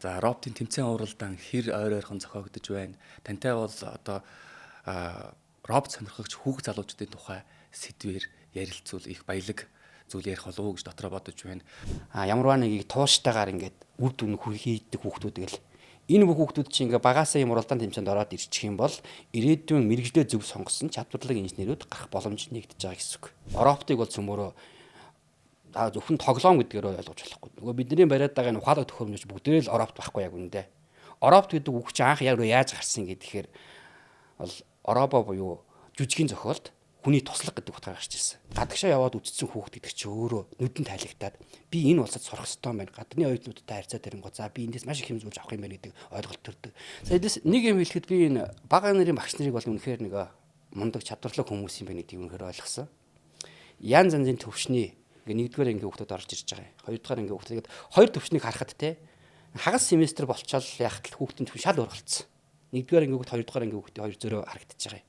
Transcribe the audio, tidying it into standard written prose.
За, роботын тэмцээн уралдаан хэр ойр ойрхон зохиогдож байна? Тантай бол одоо робот сонирхогч хүүхд залуучдын тухай сэдвээр ярилцвал их баялаг зүйл ярих болов уу гэж дотроо бодож байна. Ямарваа нэгийг тууштайгаар ингээд үр дүн хийдэг хүүхдүүд гэл энэ бүх хүүхдүүд чинь ингээ багасаа юм уралдаан тэмцээнд ороод ирчих юм бол ирээдүйн мэргэжлээ зөв сонгосон чадварлаг инженерүүд гарах боломж нэгдэж байгаа гэсэн үг. Роботыг бол цөмөрөө зөвхөн тоглоом гэдгээр ойлгож болохгүй. Нөгөө бидний бариад байгаа энэ ухаалаг төхөөрөмж бүгдээрээ л робот байхгүй яг үүндээ. Робот гэдэг үг чинь анх яг яаж гарсан гэхээр бол робо буюу жүжигийн зохиолд хүний туслах гэдэг утгаар гарч ирсэн. Гадагшаа яваад үтцсэн хүүхд гэдэг чи өөрөө нүдэн тайлагдаад би энэ улсад сурах ёстой байна. Гадны оюутнуудтай харьцаа тэрэнгөө за би эндээс маш их юм зүйлж авах юм байна гэдэг ойлголт төрдөг. За, эндээс нэг юм хэлэхэд би энэ бага нарын багш нарыг бол үнэхээр нэг мундаг чадварлаг хүмүүс юм байна гэдгийг үнэхээр ойлгосон. Янз янзын төвшний ингээ нэгдүгээр ангийн хүүхдүүд орж ирж байгаа юм. Хоёрдугаар ангийн хүүхдүүд тэгээд хоёр төвшнийг харахад те хагас семестр болчоод яхад л хүүхдийн төвшин шал өөрчлөлтсөн. Нэгдүгээр ангийн хүүхд, хоёрдугаар ангийн хүүхдийн хоёр зөрөө харагдаж байгаа юм.